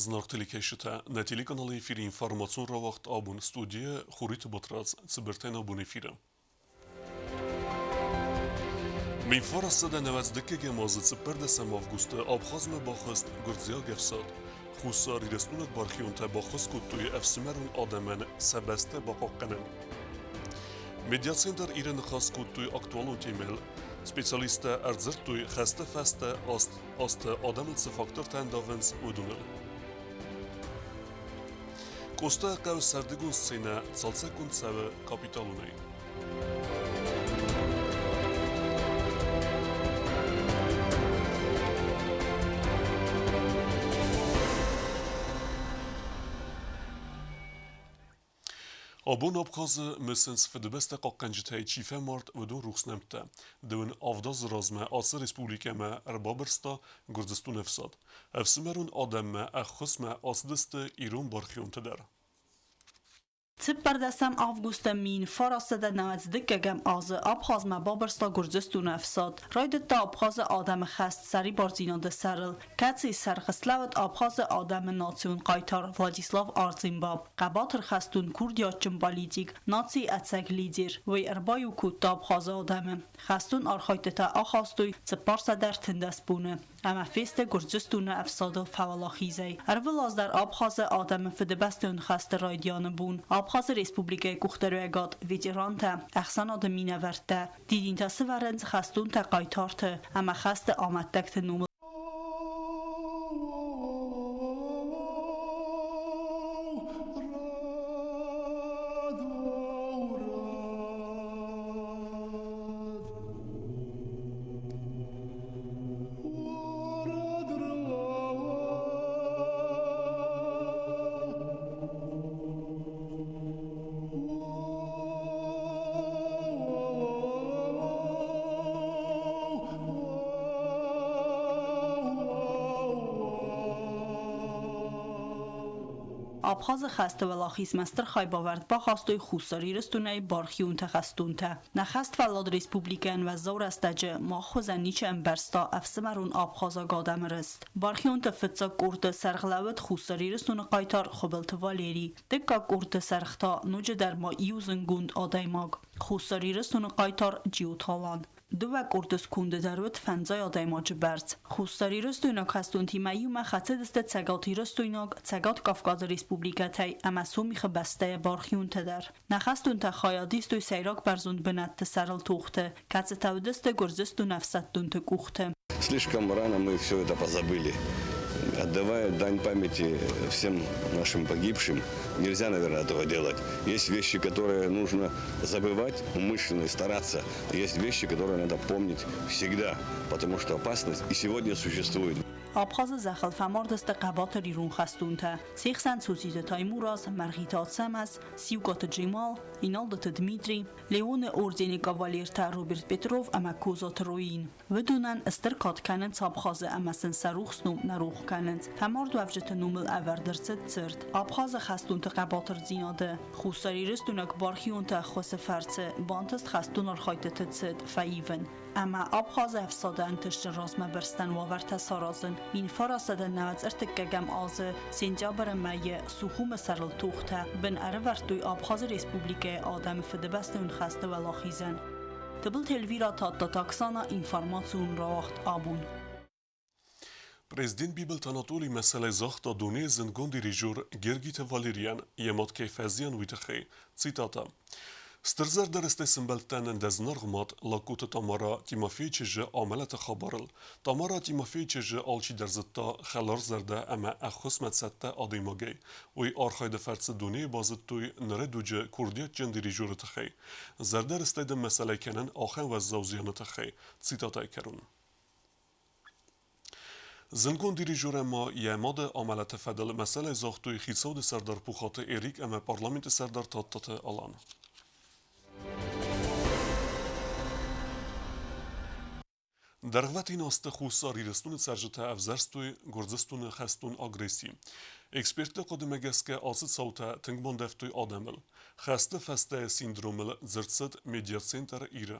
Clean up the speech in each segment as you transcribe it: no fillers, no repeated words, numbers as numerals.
Зынаргъ телекӕсджытӕ, нӕ телеканалы эфиры информацион рауагъд абон студийӕ Хуриты Батрадз цыбыртӕй нӕ бон эфиры. Минфарасада нӕуӕдз дыккӕгӕм азы 14 августы Абхазмӕ бахызт гуырдзиаг ӕфсад. Хуссар Ирыстонаг бархионтӕ баххуыс кодтой ӕфсымӕрон адӕмӕн сӕ бӕстӕ бахъахъхъӕнын. Медиацентр Иры ныхас кодтой актуалон темӕйыл. Специалисттӕ ӕрдзырдтой хӕсты фӕстӕ азты адӕмыл цы фактортӕ ӕндавынц, уыдоныл. Къостайыхъӕуы сӕрдыгон сценӕ цалцӕггонд цӕуы капиталонӕй. Абон Абхазы мысынц Фыдыбӕстӕ хъахъхъӕнджытӕй чи фӕмард, уыдон рухс нӕмттӕ. Дыууын авд азы размӕ ацы республикӕмӕ ӕрбабырста Гуырдзыстоны ӕфсад. Ӕфсымӕрон адӕммӕ ӕххуысмӕ ацыдысты ирон бархионтӕ дӕр. 14 августы 1992 азы Абхазмӕ бабырста Гуырдзыстоны ӕфсад. Райдыдта Абхазы адӕмы хӕст сӕрибардзинады сӕрыл, кӕцыйы сӕргъ слӕууыд Абхазы адӕмы национ хъайтар Владислав Ардзинба. Хъӕбатыр хӕстон курдиатджын политик, нацийы ӕцӕг лидер. Уый ӕрбаиу кодта Абхазы адӕмы. Хӕстон архайдтытӕ ахастой 413 боны. Ӕмӕ фесты Гуырдзыстоны ӕфсадыл фӕуӕлахизӕй. Ӕрвылаз дӕр Абхазы адӕмы Фыдыбӕстӕйон хӕсты райдианы бон Абхазы Республикӕйы къухдариуӕгад, ветерантӕ, ӕхсӕнады минӕвӕрттӕ дидинтӕ сывӕрынц хӕстонтӕ-хъайтарты ӕмӕ хӕсты амӕттӕгты номыл. Абхазы хӕсты уӕлахизмӕ стыр хайбавӕрд бахастой Хуссар Ирыстонӕй бархионтӕ-хӕстонтӕ. Нӕ хӕствӕллад республикӕйӕн уӕззау рӕстӕджы мах хуызӕн ничи ӕмбӕрста ӕфсымӕрон абхазаг адӕмы рыст. Бархионты фыццаг къорды сӕргълӕууӕг Хуссар Ирыстоны хъайтар Хуыбылты Валери, дыккаг къорды сӕргъ та ноджыдӕр ма иу зындгонд адӕймаг, Хуссар Ирыстоны хъайтар Джиоты Алан. Дыууӕ къорды сконды дӕр уыд фӕндзай адӕймаджы бӕрц. Хуссарирыстойнаг хӕстонтимӕ иумӕ хӕцыдысты цӕгатирыстойнаг, Цӕгат Кавказы республикӕтӕй ӕмӕ Сомихы бӕстӕйӕ бархионтӕ дӕр. Нӕ хӕстонтӕ хайад истой сӕйраг бӕрзонд бынӕтты сӕрыл тохты, кӕцытӕ уыдысты Гуырдзыстоны ӕфсӕддонты къухты. Слишком рано мы все это позабыли. Отдавая дань памяти всем нашим погибшим, нельзя, наверное, этого делать. Есть вещи, которые нужно забывать умышленно и стараться. Есть вещи, которые надо помнить всегда, потому что опасность и сегодня существует. Абхазы зӕххыл фӕмард сты хъӕбатыр ирон хӕстонтӕ. Се хсӕн Цоциты Таймураз, Мӕргъиты Ацӕмӕз, Сиукъаты Джемал, Иналдыты Дмитрий, Леоны ордены кавалертӕ Роберт Петров ӕмӕ Козаты Роин. Уыдонӕн стыр кад кӕнынц Абхазы ӕмӕ сын сӕ рухс ном нӕ рох кӕнынц. Фӕмардуӕвджыты номыл ӕвӕрд ӕрцыд цырт. Абхазы хӕстонты хъӕбатырдзинады, хуссарирыстойнаг бархионты ӕххуысы фӕрцы бантыст хӕстон архайдтыты цыд фӕивын ӕмӕ Абхазы ӕфсады ӕнтыстджын размӕбырстӕн уавӕртӕ саразын. 1993 азы сентябры мӕйы Сухумы сӕрыл тохтӕ бын ӕрӕвӕрдтой Абхазы Республикӕйы адӕмы Фыдыбӕстӕйон хӕсты уӕлахизӕн. Тыбылты Эльвира Тадтаты Оксана, информацион рауагъд абон. Президент Бибылты Анатолий мӕсӕлӕй загъта дунейы зындгонд дирижер Гергиты Валерийӕн, йӕ мад кӕй фӕзиан, уый тыххӕй. Цитата. Стыр зӕрдӕрыстӕй сымбӕлдтӕн дӕ зынаргъ мад Лагкуты Тамара Тимофейы чызджы амӕлӕты хабарыл. Тамара Тимофейы чызджы алчидӕр зыдта хӕларзӕрдӕ ӕмӕ ӕххуысмӕ цӕттӕ адӕймагӕй. Уый архайды фӕрцы дунейы базыдтой ныры дуджы курдиатджын дирижеры тыххӕй. Зӕрдӕрыстӕй дын мӕсӕлӕй кӕнын ахӕм уӕззау зианы тыххӕй. Цитатӕйы кӕрон. Зындгонд дирижер ӕмӕ йӕ мады амӕлӕты фӕдыл мӕсӕлӕй загътой хицауады сӕрдар Пухаты Эрик ӕмӕ парламенты сӕрдар Тадтаты Алан. Дӕргъвӕтин азты Хуссар Ирыстоны цӕрджытӕ ӕвзӕрстой Гуырдзыстоны хӕстон агресси. Экспертты хъуыдымӕ гӕсгӕ ацы цаутӕ тынг бандӕвтой адӕмыл. Хӕсты фӕстӕйы синдромыл дзырд цыд медиацентр Иры.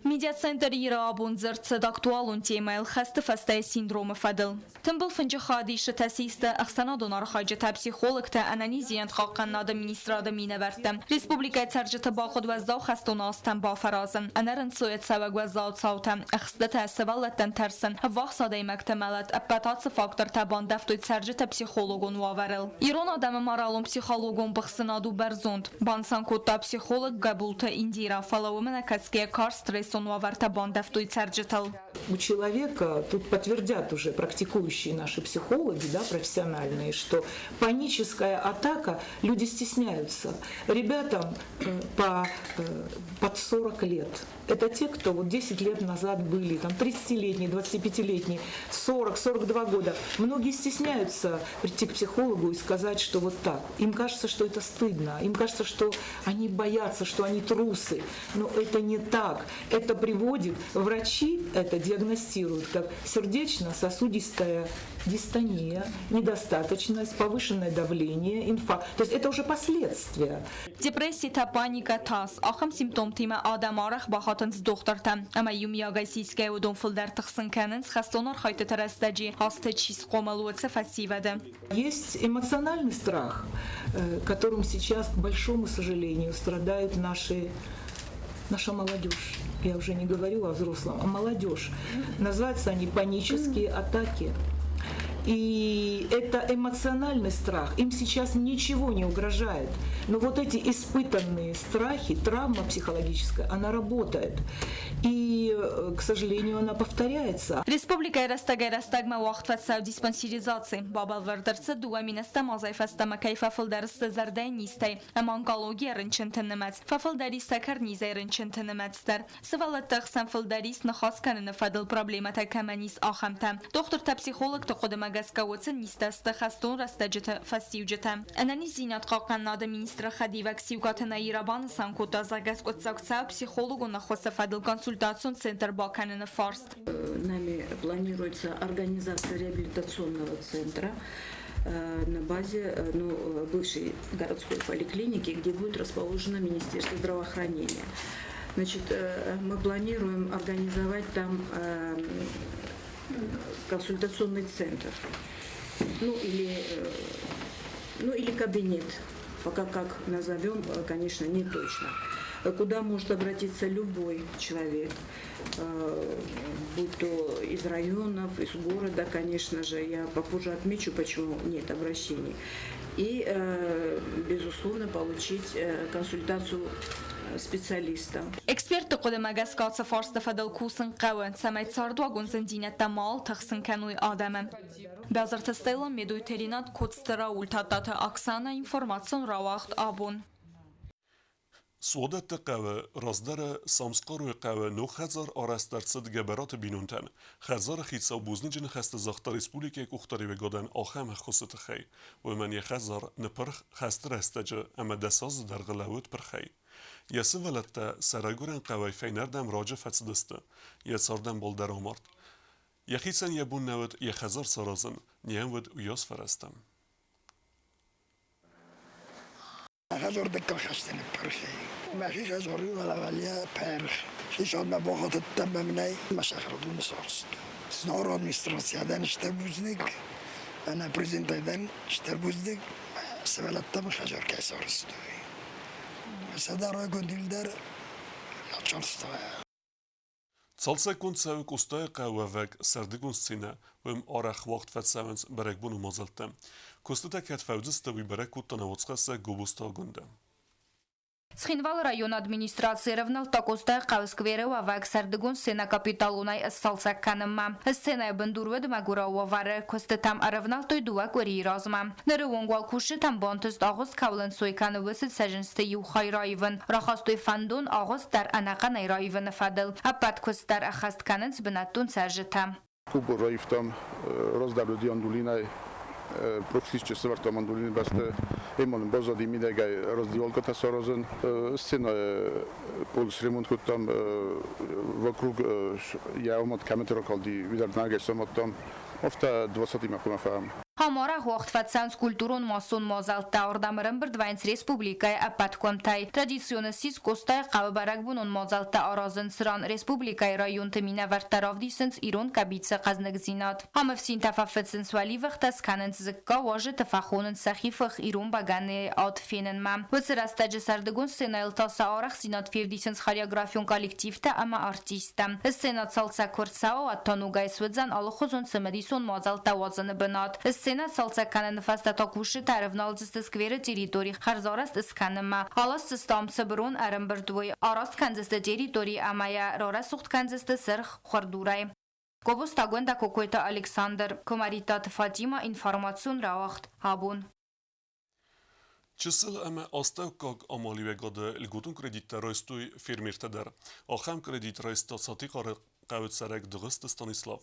Медиацентр Иры абон дзырд цыд актуалон темӕйыл хӕсты фӕстӕйы синдромы фӕдыл. Тымбыл фынджы хайадисджытӕ систы ӕхсӕнадон архайджытӕ, психологтӕ, ӕнӕниздзинад хъахъхъӕнынады министрады минӕвӕрттӕ. Республикӕйы цӕрджыты бахъуыд уӕззау хӕстон азтӕм бафӕразын, ӕнӕрынцойӕ цӕуӕг уӕззау цаутӕ, ӕхстытӕ, сывӕллӕттӕн тӕрсын, ӕввахс адӕймӕгты мӕлӕт, ӕппӕт ацы фактортӕ бандӕвтой цӕрджыты психологон уавӕрыл. Ирон адӕмы моралон-психологон быхсынад у бӕрзонд. Банысан кодта психолог Гӕбулты Индира, фӕлӕ уымӕ нӕкӕсгӕйӕ карз стрессон уавӕртӕ бандӕвтой цӕрджытыл. У человека, тут подтвердят уже практикующие наши психологи, да, профессиональные, что паническая атака, люди стесняются. Ребятам под 40 лет. Это те, кто вот 10 лет назад были, там 30-летние, 25-летние, 40, 42 года. Многие стесняются прийти к психологу и сказать, что вот так. Им кажется, что это стыдно, им кажется, что они боятся, что они трусы. Но это не так. Это приводит, врачи это диагностируют как сердечно-сосудистая дистония, недостаточность, повышенное давление, инфаркт. То есть это уже последствия. Депресситӕ, паникӕ, тас, ахӕм симптомтимӕ адӕм арӕх бахатынц дохтыртӕм. Ӕмӕ иумиагӕй сисгӕйӕ уыдон фылдӕр тыхсын кӕнынц хӕстон архайдтыты рӕстӕджы азты чи схъомыл, уыцы фӕсивӕды. Есть эмоциональный страх, которым сейчас, к большому сожалению, страдают наши наша молодежь. Я уже не говорю о взрослом, а молодежь. Называются они панические атаки. И это эмоциональный страх. Им сейчас ничего не угрожает. Но вот эти испытанные страхи, травма психологическая, она работает. И, к сожалению, она повторяется. Республикӕйы рӕстӕгӕй-рӕстӕгмӕ уагъд фӕцӕуы диспансеризаци. Бабӕлвырд ӕрцыд 2 008 азӕй фӕстӕмӕ кӕй фӕфылдӕр сты зӕрдӕйы низтӕй ӕмӕ онкологийӕ рынчынты нымӕц. Фӕфылдӕр ис сӕкӕрнизӕй рынчынты нымӕц дӕр. Сывӕллӕтты ӕхсӕн фылдӕр ис ныхас кӕныны фӕдыл проблемӕтӕ кӕмӕн ис, ахӕмтӕ. Дохтыртӕ-психологты хъуыдымӕ гӕсгӕ уыцы низтӕ сты хӕстон рӕстӕджыты фӕстиуджытӕ. Ӕнӕниздзинад хъахъхъӕнынады министры хӕдивӕг Сиукъаты Наира банысан кодта, зӕгъгӕ, скъуыддзаг цӕуы психологон ӕххуысы фӕдыл консультацион центр бакӕныны фарст. Нами планируется организация реабилитационного центра на базе, ну, бывшей городской поликлиники, где будет расположено Министерство здравоохранения. Значит, мы планируем организовать там консультационный центр, ну или кабинет, пока как назовем, конечно, не точно, куда может обратиться любой человек, будь то из районов, из города, конечно же, я попозже отмечу, почему нет обращений, и, безусловно, получить консультацию специалиста. Экспертты хъуыдымӕ гӕсгӕ ацы фарсты фӕдыл кусын хъӕуы, цӕмӕй цардуагон зындзинӕдтӕ ма тыхсын кӕной адӕмы. Бязырты Стелла, Медойты Ринат, Коцты Рауль, Тадтаты Оксана, информацион рауагъд «Абон». Суадӕтты хъӕуы раздӕры Самскъаройы хъӕуы ног хӕдзар арӕзт ӕрцыд Гӕбӕраты бинонтӕн. Хӕдзары хицау бузныджы ныхӕстӕ загъта республикӕйы къухдариуӕгадӕн ахӕм ӕххуысы тыххӕй. Уымӕн йӕ хӕдзар ныпырх хӕсты рӕстӕджы ӕмӕ 10 азы дӕргъы лӕууыд пырхӕй. Йӕ сывӕллӕттӕ сӕ райгуырӕн хъӕуӕй фӕйнӕрдӕм раджы фӕцыдысты. Йӕ цардӕмбал дӕр амард. Йӕхицӕн йӕ бон нӕ уыд йӕ хӕдзар саразын, не йӕм уыд уыйас фӕрӕзтӕ. Хӕдзар дыккаг хӕсты ныппырхӕй. Мӕхи хӕдзары уӕлӕуӕле пырх. Хицаумӕ бахатыдтӕн мӕнӕй мӕ сахарадоны сарӕзтой. Знауыры администрацийӕ дӕн стыр бузныг, ӕнӕ президентӕй дӕн стыр бузныг, сывӕллӕттӕм хӕдзар кӕй сарӕзтой. Сӕдӕрагондыл дӕр начальство. Цалцӕггонд цӕуы Къостайыхъӕуы уӕвӕг сӕрдыгон сценӕ, уым арӕх уагъд фӕцӕуынц бӕрӕгбоны мадзӕлттӕ. Куыстытӕ кӕд фӕуыдзысты, уый бӕрӕг кодта нӕ уацхӕссӕг Гобозты Агуындӕ. Цхинвалы районы администраци ӕрӕвнӕлдта Къостайыхъӕуы скверы уӕвӕг сӕрдыгон сценӕ капиталонӕй ысцалцӕг кӕнынмӕ. Сценӕйы бындур уыд мӕгуырау уавӕры, куыстытӕм ӕрӕвнӕлдтой 2 къуырийы размӕ. Ныры онг уал кусджытӕн бантыст агъуыст кӕуыл ӕнцой кӕны, уыцы цӕджындзты иу хай раивын. Рахастой фӕндон агъуыст дӕр ӕнӕхъӕнӕй раивыны фӕдыл. Ӕппӕт куыст дӕр ӕххӕст кӕнынц бынӕттон цӕрджытӕ. Къубор раивтам, раздӕр уыди андулинӕй, профсисчы сӕвӕрдтам андулины бӕсты. Ӕмӕ нын баззади мидӕгӕй раздевалкӕтӕ саразын. Сценӕ пол сремонт кодтам, вокруг йӕ амад кӕмыты ракалди, уый дӕр нагӕй самадтам. Афтӕ 20-имӕ хъуамӕ фӕуӕм. Ам арӕх уагъд фӕцӕуынц культурон-массон мадзӕлттӕ, ардӕм ӕрӕмбырд вӕййынц республикӕйы ӕппӕт кӕмттӕй. Традицион ссис Къостайыхъӕуы бӕрӕгбонон мадзӕлттӕ аразын, цыран республикӕйы районты минӕвӕрттӕ равдисынц ирон къӕбицы хъӕзныгдзинад. Ам ӕфсинтӕ фӕфыцынц уӕливыхтӕ, скӕнынц дзыкка, уазджыты фӕхонынц сӕхи фых ирон бӕгӕныйы ад фенынмӕ. Уыцы рӕстӕджы сӕрдыгон сценӕйыл та сӕ арӕхстдзинад февдисынц хореографион коллективтӕ ӕмӕ артисттӕ. Сценӕ цалцӕг куы рцӕуа, уӕд та ногӕй суыдзӕн алыхуызон цымыдисон мадзӕлттӕ уадзыны бынат. Сценӕ цалцӕг кӕныны фӕстӕ та кусджытӕ ӕрӕвналдзысты скверы территори хӕрзарӕзт скӕнынмӕ, аласдзысты ам цы бырон ӕрӕмбырд, уый, араст кӕндзысты территори ӕмӕ йӕ рарӕсугъд кӕндзысты сырх хуырдурӕй. Гобозтагондӕ Кокойты Александр, Куымӕридтаты Фатимӕ информацион рауагъд абон. Чысыл ӕмӕ астӕуккаг амалиуӕгады льготон кредиттӕ райстой фермертӕ дӕр. Ахӕм кредит райста Сатихъары хъӕуы цӕрӕг Дыгъуызты Станислав.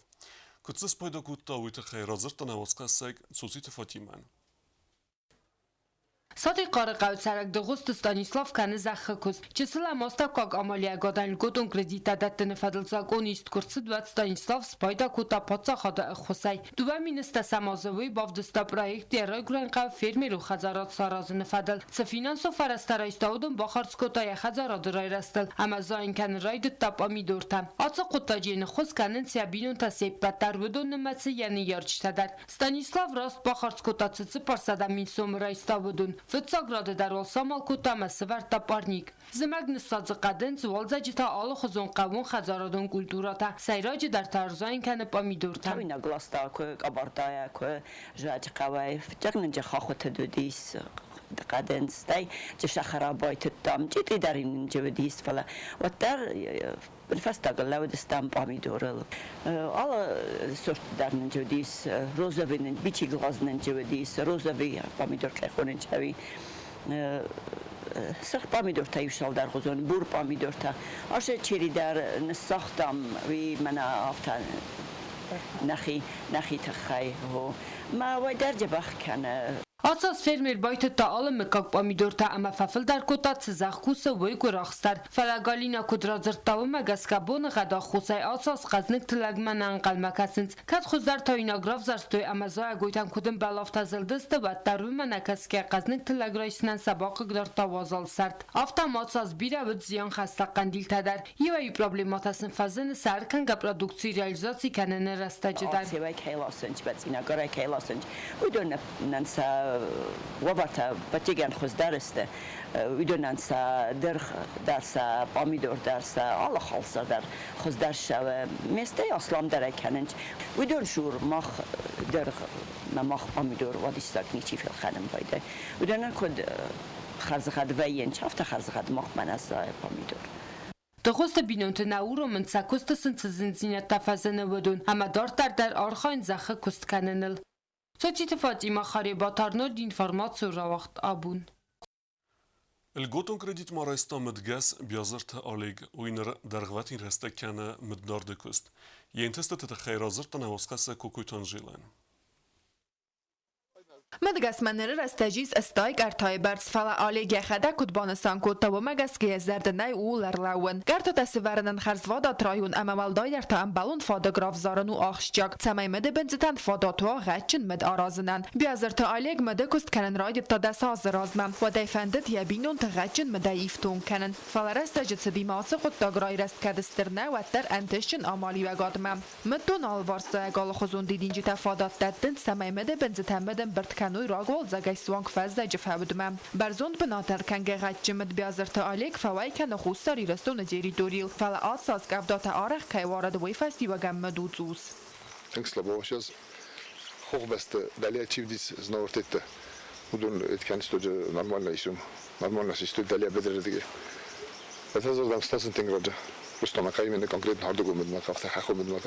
Куыд дзы спайда кодта, уый тыххӕй радзырдта нӕ уацхӕссӕг Цоциты Фатимӕн. Сатихъары хъӕуы цӕрӕг Дыгъуызты Станислав кӕны зӕххы куыст. Чысыл ӕмӕ астӕуккаг амалиуӕгадӕн льготон кредиттӕ дӕттыны фӕдыл закъон ист куы рцыд, уӕд Станислав спайда кодта паддзахады ӕххуысӕй. 2010 азы уый бавдыста проект йӕ райгуырӕн хъӕу фермерон хӕдзарад саразыны фӕдыл. Цы финансон фӕрӕзтӕ райста, уыдон бахардз кодта йӕ хӕдзарады райрӕзтыл ӕмӕ зайын кӕнын райдыдта пъамидортӕ. Ацы хъуыддаджы йын ӕххуыс кӕнынц йӕ бинонтӕ се ппӕт дӕр, уыдон нымӕцы йӕ ныййарджытӕ дӕр. Станислав раст бахардз кодта цы 400 000 сомы райста, уыдон. Фыццаг рады дӕр уал самал кодта ӕмӕ сӕвӕрдта пъарник. Зымӕг ныссадзы хъӕдындз, уалдзӕджы та алыхуызон хъӕууон хӕдзарадон культурӕтӕ, сӕйраджыдӕр та ӕрзайын кӕны пъамидортӕ. Тауинаг ласта куы къӕбӕртӕйӕ, куы зӕджы хъӕуӕй. Фыццаг нын хахуытыд уыдис хъӕдындзтӕй, сахара байтыдтам, чъитъи дӕр нын уыдис, фӕлӕ уӕддӕр фӕстагыл лӕууыдыстӕм пъамидорыл. Алы сорт дӕр нын уыдис, розовый нын, бичи глаз нын уыдис, розовый пъамидор кӕй хонынц, ӕви сырх пъамидортӕ иу цалдӕргъуызон, бур пъамидортӕ. Ацы черри дӕр ныссагътам, уый мӕнӕ афтӕ нӕхи, нӕхи тыххӕй. Мӕ уӕй дӕр дзӕбӕх кӕны. Ацы аз фермер байтыдта алы мыггаг пъамидортӕ ӕмӕ фӕфылдӕр кодта, цы зӕхх кусы, уый гуырахстдӕр. Фӕлӕ Галина куыд радзырдта, уымӕ гӕсгӕ боныгъӕд аххосӕй ацы аз хъӕзныг тыллӕгмӕ нӕ ӕнхъӕлмӕ кӕсынц. Кӕд хуыздӕр тауинаг равзӕрстой ӕмӕ зайӕгойтӕн куыд ӕмбӕлы, афтӕ зылдысты, уӕддӕр уымӕ нӕ кӕсгӕ хъӕзныг тыллӕг райсынӕн сӕ бахъыгдардта уазал сӕрд. Афтӕ ма ацы аз бирӕ уыд зианхӕссӕг хъӕндилтӕ дӕр. Иуӕй-иу проблемӕтӕ сын фӕзыны сӕ ӕркӕнгӕ продукци реализаци кӕныны рӕстӕджы дӕр. Уыдонӕн сӕ уавӕртӕ бӕттигӕн хуыздӕр сты. Уыдонӕн сӕ дыргъ дӕр, сӕ пъамидор дӕр, сӕ алы халсар дӕр хуыздӕр ссӕуы. Местӕй асламдӕрӕй кӕнынц. Уыдон сур мах дыргъ мӕ мах пъамидор уадиссаг ничи фелхӕнын байдайы. Уыдонӕн куыд хӕрзгъӕд вӕййынц, афтӕ хӕрзгъӕд махмӕ нӕ зайы пъамидор. Дыгъуызты бинонты нӕ уромынц, сӕ куысты сын цы зындзинӕдтӕ фӕзыны, уыдон, ӕмӕ дарддӕр дӕр архайынц зӕххы куыст кӕныныл. Цоциты Фатимӕ, Харебаты Арнольд информацийы рауагъд абон. Льготон кредит ма райста мыдгӕс Биазырты Олег. Уый ныр дӕргъвӕтин рӕстӕг кӕны мыддарды куыст. Йе нтыстыты тыххӕй радзырдта нӕ уацхӕссӕг Кокойты Анжелӕн. Мыдгӕсмӕ ныры рӕстӕджы ис 80 къӕртайы бӕрц, фӕлӕ Олег йӕхӕдӕг куыд банысан кодта, уымӕ гӕсгӕ йӕ зӕрды нӕй ууыл ӕрлӕууын. Кӕртытӕ сывӕрынӕн хӕрзвадат район ӕмӕ уӕлдайдӕр та ӕмбӕлон фадыг равзарын у ахсджиаг, цӕмӕй мыдыбындзытӕн фадат уа гъӕдджын мыд аразынӕн. Биазырты Олег мыды куыст кӕнын райдыдта 10 азы размӕ. Уӕдӕй фӕндыд йӕ бинонты гъӕдджын мыдӕй ифтонг кӕнын. Фӕлӕ рӕстӕджы цыдимӕ ацы хъуыддаг райрӕзт кӕд стыр нӕ, уӕддӕр ӕнтыстджын амалиуӕгадмӕ. Мыддон алыварсзайӕг алыхуызон дидинджытӕ фадат дӕттынц, цӕмӕй мыдыбындзытӕ мыд ӕмбырд кӕной рагуалдзӕгӕй суанг фӕззӕджы фӕудмӕ. Бӕрзонд бынаты ӕркӕнгӕ гъӕдджын мыд Биазырты Олег фӕуӕй кӕны Хуссар Ирыстоны территорийыл, фӕлӕ ацы аз къӕвдатӕ арӕх кӕй уарыд, уый фӕстиуӕгӕн мыд у цъус. Тынг слабо сейчас хохбӕсты дӕле чи уыдис знауыртӕтты, уыдон эткӕнстоджы нормально исум, нормально систой дӕле быдырырдыгӕй. Это задам стасын тынг раджы. Куыстон именно конкретно хардугон мыдмӕ, афтӕ хӕххон мыдмӕ.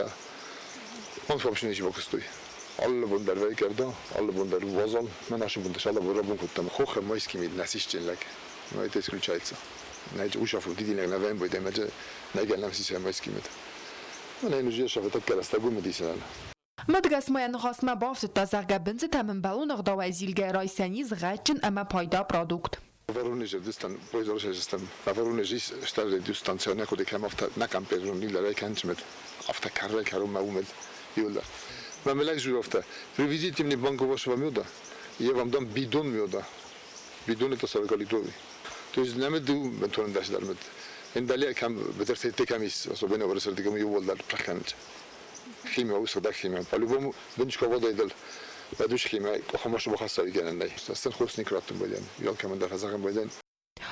Он вообще ничего куыстой. Алы бон дӕр вӕййы къӕвда, алы бон дӕр уазал. Мӕн ашы бонты сала рабон кодтам. Хохы майский мид насыщен лӕг. Но это исключается. Нӕ ушафу дидинӕг нӕ вӕййы бойдӕ, нӕ нам сисӕ майский мид. Мӕнӕ йын уже шафа так кераста гумы дисӕн. Мыдгӕсмӕ йӕ ныхасмӕ бафтыдта, зӕгъгӕ, бындзытӕм ӕмбӕлон ӕгъдауӕй зилгӕ райсӕн ис гъӕдджын ӕмӕ пайда продукт. Воронеже дыстан Воронеже Воронеже старый дистанция некуды кем авто на камперун ниле рейкенчмет авто карре карум маумет юлда. Мамелак журовта. Привезите мне банку вашего меда, и я вам дам бидон меда. Бидон это 40-литровый. То есть нам это бентон дашдар мед. Ин далия кам бетерсе текамис, особенно в России, юволдар праханч. Химия, усада химия. По-любому бенчка вода идал. Бадуш химия, кохамаш бахаса игенен. Астен хосник раттым байден. Ял камендар хазахам байден.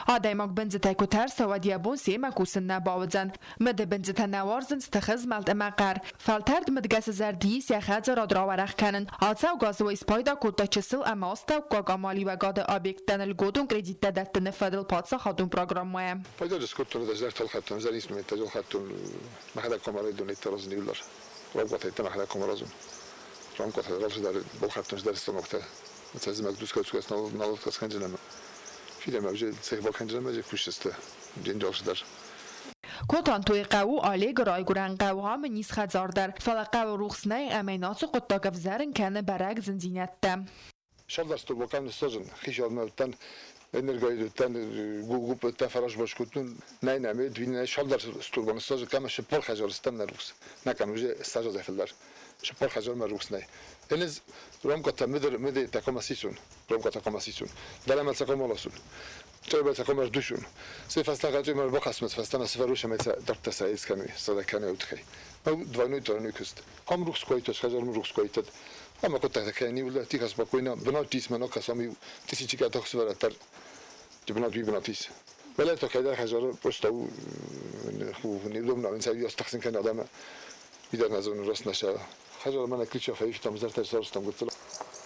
Адӕймаг бындзытӕй куы тӕрса, уӕд йӕ бон семӕ кусын нӕ бауыдзӕн. Мыдыбындзытӕ нӕ уарзынц тыхы змӕлд ӕмӕ хъӕр. Фӕлтӕрд мыдгӕсы зӕрды ис йӕ хӕдзарад рауӕрӕх кӕнын. Ацӕугӕ азы уый спайда кодта чысыл ӕмӕ астӕуккаг амалиуӕгады объекттӕн льготон кредиттӕ дӕттыны фӕдыл паддзахадон программӕйӕ. Пайда скодтон ӕз дӕр талхӕдтон, ӕз инструменттӕ ӕлхӕдтон, мӕхӕдӕг комарайдон итаразын иулар. Раугъатӕй мӕхӕдӕг комаразун. Рамкъатӕ ралшидар балхӕдтон дӕр станоктӕ. Цӕзмӕг дускӕ налог сканджинам. Фидӕмӕ уже цех балхӕнджинам же кусчесте. Дженджалшидар. Котантойы хъӕу у Олегы райгуырӕн хъӕу, ам ын ис хӕдзар дӕр. Фӕлӕ хъӕуы рухс нӕй ӕмӕ йын ацы хъуыддаг ӕвзӕрын кӕны бӕрӕг зындзинӕдтӕ. Шалдарсто бокам сожен хишалмӕлтан энергоидуттан гугупта фараш башкутун най наме двин шалдар стурбан сожен кама шпор хажарстан нарус накам уже стажа зафилдар шпор хажар марус най энез ромката мидер миде такомасисун ромката комасисун дарамал сакомолосун ჭერბა საკომარ დუშუნ სეფასტა გაჭემარ ბოხასმას ფასტანა სფარუშა მეცა დარტასა ისკანი სადაკანი უთხე ნუ двойной тройной куст ам рухс който хажар рухс който ама котта кани ула тихас спокойно бно тис мано касами тысячи катах сваратар тибно бибно тис ولا تكاد хажар просто неудобно инсайд ястахсин кан адама идар назон рост наша хажар мана ключа фаиф там зартар сарстам гуцла.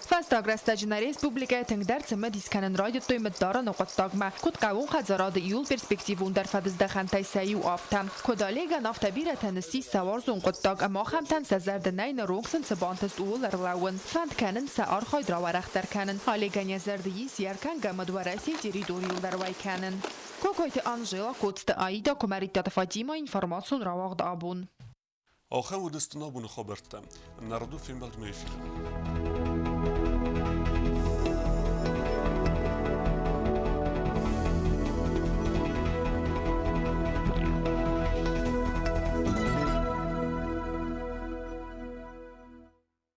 Фӕстаг рӕстӕджы нӕ республикӕйы тынгдӕр цымыдис кӕнын райдыдтой мыддарыны хъуыддагмӕ. Куыд хъӕууон хӕдзарады иууыл перспективондӕр фӕдыздӕхӕнтӕй сӕ иу, афтӕ. Куыд Олегӕн, афтӕ бирӕтӕн ссис сӕ уарзон хъуыддаг ӕмӕ ахӕмтӕн сӕ зӕрды нӕй ныронг сын цы бантыст, ууыл ӕрлӕууын. Фӕнд кӕнынц сӕ архайд рауӕрӕхдӕр кӕнын. Олегӕн йӕ зӕрды ис йӕ ӕркӕнгӕ мыд Уӕрӕсейы территорийыл дӕр уӕй кӕнын. Кокойты Анжела, Коцты Аида, Куымӕридтаты Фатимӕ, информацион рауагъд Абон. Ахӕм уыдысты нӕ абоны хабӕрттӕ. Нӕ фембӕлдмӕ эфиры.